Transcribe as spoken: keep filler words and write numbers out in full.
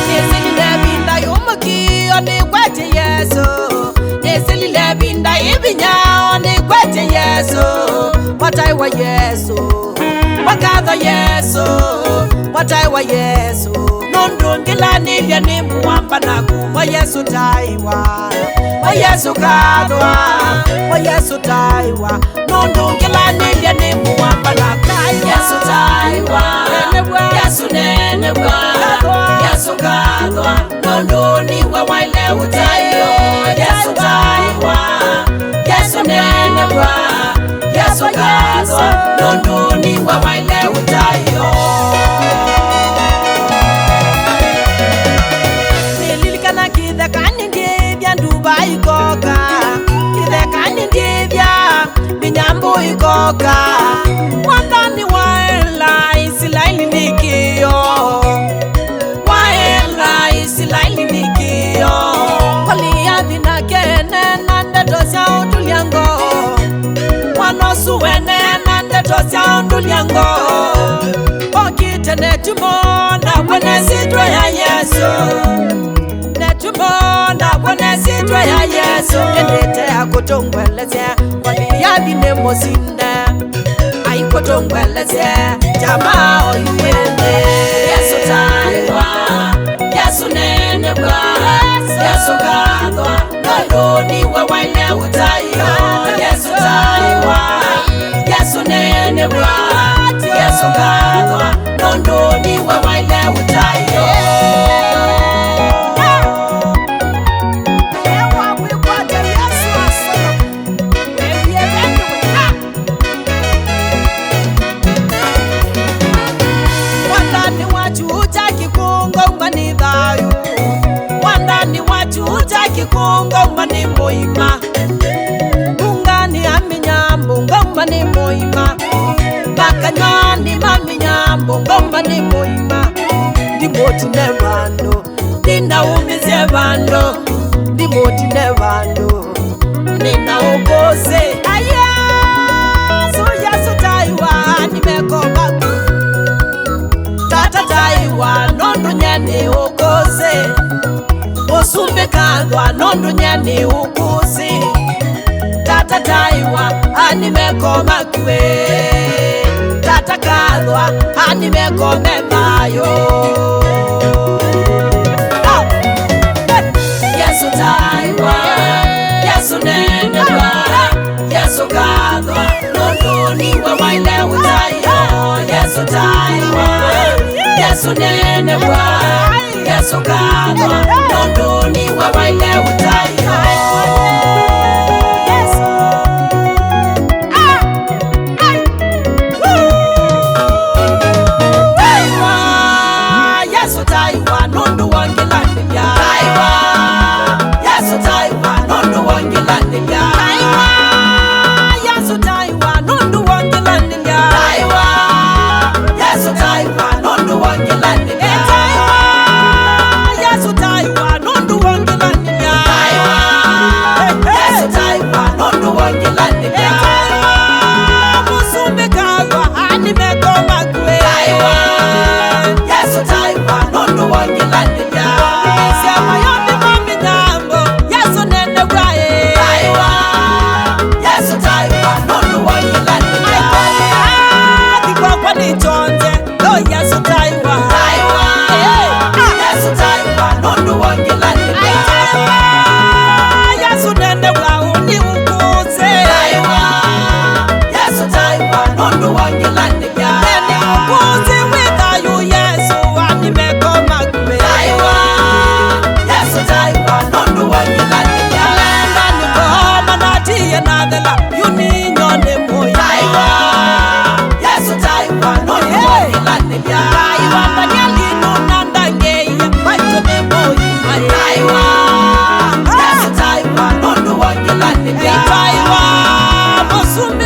Nĩsilile ĩvinda yũmũkĩo nĩkwete Yesũ. Nĩsilile ĩvinda yĩ vinya o nĩkwete Yesũ. Mwatai wa Yesũ. Mwakatho Yesũ. Mwatai wa Yesũ. Nũndũ ngĩlanĩlya nĩ mũamba naku. Mwa Yesũ taiwa. Mwa Yesũ kathwa. Mwa Yesũ taiwa. Nũndũ ngĩlanĩlya nĩ mũamba naku. Yesũ taiwa. Nenew'a. Yesũ nenew'a. Kathwa. Yesũ kathwa. Nũndũ nĩwe waĩle ũtaĩo. Yesũ taiwa. Yesũ nenew'a. Yesũ kathwa. Nũndũ nĩwe waĩle ũtaĩo. Nĩlilikana kĩthekanĩ ndĩthya nduva ikoka. Kĩthekanĩ ndĩthya. Mĩnyambũ ĩkoka, mwathani waela Isilaeli nĩ kĩo, waela Isilaeli nĩ kĩo. Koliathi nake eneena ndeto sya ũtũlya ngoo, mwana ũsu weneena ndeto sya ũtũlya ngoo, okĩte netumo na kwene syĩtwa ya Yesũ. Netumo na kwene syĩtwa ya Yesũ, ĩndĩ te akũtũngwelesya. Koliathi nĩ mũsinde, aikũtũngwelesya, jamaa oyu ĩndĩ. Yesũ taiwa, Yesũ nenew'a, Yesũ kathwa, nũndũ nĩwe waĩle ũtaĩo. Yesũ taiwa, Yesũ nenew'a, Yesũ kathwa, nũndũ nĩwe waĩle ũtaĩo. Ewa kwĩkwata Yesũ asema. Mwathani wa kyũũ kya kĩkũũ ngauma nĩ thayũ. Mwathani wa kyũũ kya kĩkũũ ngauma nĩ mũima. Ngunganĩ ya mĩnyambũ ngauma nĩ mũima. Makanyw'anĩ ma mĩnyambũ ngauma nĩ mũima. Ndimũtine vandũ. Ndinaumĩsye vandũ, ndimũtine vandũ, nĩna ũkũsĩ. Ayesũ, Yesũ taiwa, nĩmekomba. Tata taiwa, nũndũ nye nĩ ũkũsĩ. Mũsumbĩ kathwa, nũndũ nye nĩ ũkũsĩ. Tata taiwa, ani mekoma kwĩ. Tata kathwa, ani mekome thayũ. Ah! Yesũ taiwa, Yesũ nenew'a, Yesũ kathwa, nũndũ nĩwe waĩle ũtaĩo. Yesũ taiwa, Yesũ nenew'a. Yesũ kathwa, nũndũ nĩwe waĩle ũtaĩo. Taiwa, Yesũ taiwa, nũndũ wa ngĩlanĩlya. Taiwa, Yesũ taiwa, nũndũ wa ngĩlanĩlya. Taiwa, Yesũ taiwa, nũndũ wa ngĩlanĩlya. Taiwa, Yesũ taiwa, nũndũ wa ngĩlanĩlya. Taiwa, Yesũ taiwa, nũndũ wa ngĩlanĩlya. Taiwa, Tũmbĩ